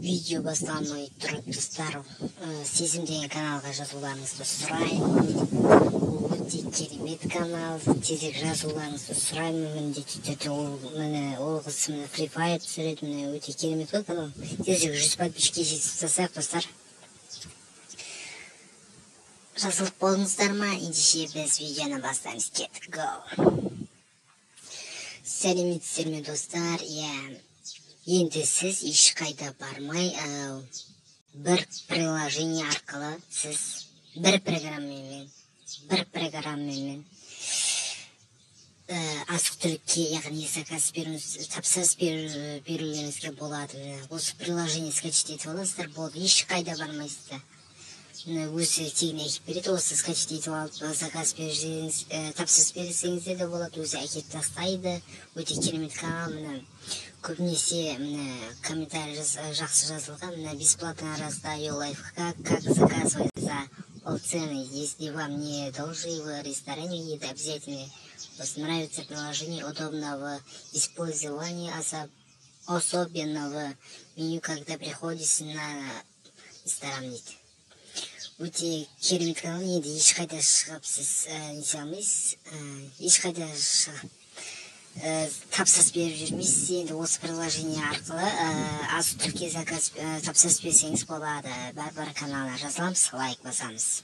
Видео басталмай тұрып, достар, Сезім деген каналға жазуларыңызды сұраймын. Ол өте керемет канал, тезірек жазуларыңызды сұраймын міндетті түрде. Ол, міне, ол қыз, міне, Free Fire түсіреді, міне, өте керемет қой канал. Тезірек 100 подписчикке жеткізіп тастайық, достар. Жазылып болдыңыздар ма? Ендеше біз видеоны бастаймыз. Кеттік, го! Сәлеметсіздер ме, достар? Иә, енді сіз ешқайда бармай, бір приложение арқылы, сіз бір программамен азық түлікке, яғни заказ беруіңіз, тапсырыс берулеріңізге болады. Міне, осы приложение скачать етіп аласыздар, болды, ешқайда бармайсыздар. Міне, өзі тегін әкеліп береді. Осы скачать етіп алып, заказ берсеңіз, тапсырыс берсеңіздер де болады, өзі әкеліп тастайды. Өте керемет канал. Міне, көбінесе, міне, комментарий жақсы жазылған. Міне, «Бесплатно раздаю лайфхак, как заказывать за полцены, если вам не должны в ресторане еды обязательно. Вас нравится приложение, удобно в использовании, особенно в меню, когда приходишь на ресторан», дейді. Өте керемет канал. Енді ешқайда шығып, сіз не істей алмайсыз, ешқайда шығып, тапсырыс беріп жүрмейсіз. Енді осы приложение арқылы азық түлікке заказ, тапсырыс берсеңіз болады. Бәрібір каналына жазыламыз, лайк басамыз.